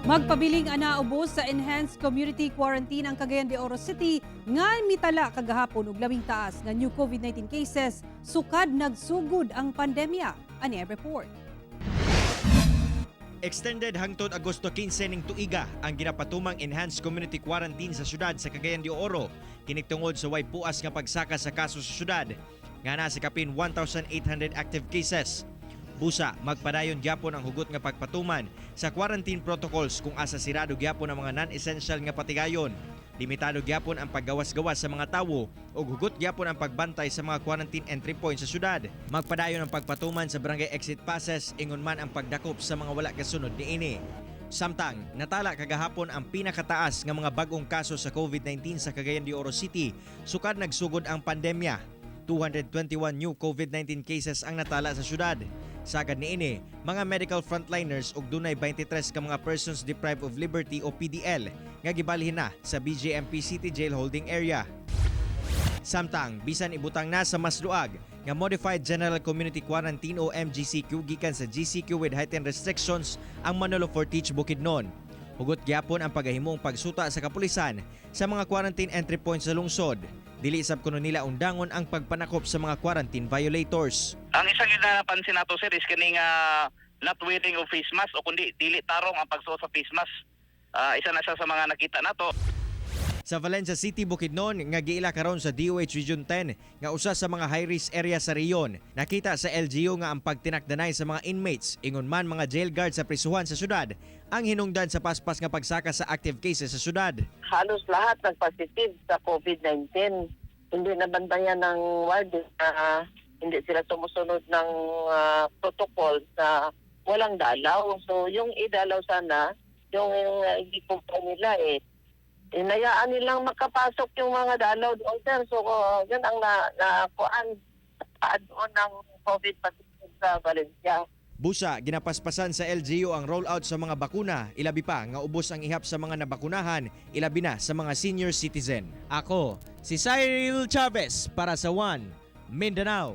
Magpabiling ana ubos sa enhanced community quarantine ang Cagayan de Oro City nga mitala kagahapon og labing taas nga new COVID-19 cases sukad nagsugod ang pandemya. Ani ang report. Extended hangtod Agosto 15 ning tuiga ang ginapatumang enhanced community quarantine sa syudad sa Cagayan de Oro, kini tungod sa way puas nga pagsaka sa kaso sa syudad nga nasa kapin 1,800 active cases. Busa, magpadayon gyapon ang hugot nga pagpatuman sa quarantine protocols kung asa sirado gyapon ang mga non-essential nga patigayon. Limitado gyapon ang paggawas-gawas sa mga tawo ug hugot gyapon ang pagbantay sa mga quarantine entry points sa syudad. Magpadayon ang pagpatuman sa barangay exit passes, ingon man ang pagdakop sa mga wala kasunod niini. Samtang, natala kagahapon ang pinakataas nga mga bagong kaso sa COVID-19 sa Cagayan de Oro City sukad nagsugod ang pandemya. 221 new COVID-19 cases ang natala sa syudad. Sagad niini, mga medical frontliners ug dunay 23 ka mga persons deprived of liberty o PDL nga gibalhin na sa BJMP City Jail holding area. Samtang, bisan ibutang na sa mas luag nga Modified General Community Quarantine o MGCQ gikan sa GCQ with heightened restrictions ang Manolo Fortich, Bukidnon. Hugot gyapon ang pagahimong pagsuta sa kapulisan sa mga quarantine entry points sa lungsod. Dili sab kuno nila undangon ang pagpanakop sa mga quarantine violators. Ang isang yun na napansin nato, sir, is kining not wearing of face mask o kundi dili tarong ang pagsuot sa face mask. Isa na siya sa mga nakita nato. Sa Valencia City, Bukidnon, nga giila karon sa DOH Region 10 nga usa sa mga high-risk area sa rehiyon. Nakita sa LGU nga ang pagtinakdanay sa mga inmates, ingon man mga jail guard sa prisuhan sa syudad, ang hinungdan sa paspas nga pagsaka sa active cases sa syudad. Halos lahat nagpositive sa COVID-19. Hindi nabantayan ng warden na hindi sila sumusunod ng protocol na walang dalaw. So yung idalaw sana, yung hindi nila eh. Inayaan nilang makapasok yung mga dalaw doon, sir. So yun ang na, na doon ng COVID positive sa Valencia. Busa, ginapaspasan sa LGU ang rollout sa mga bakuna, ilabi pa nga ubos ang ihap sa mga nabakunahan, ilabi na sa mga senior citizen. Ako, si Cyril Chavez para sa One Mindanao.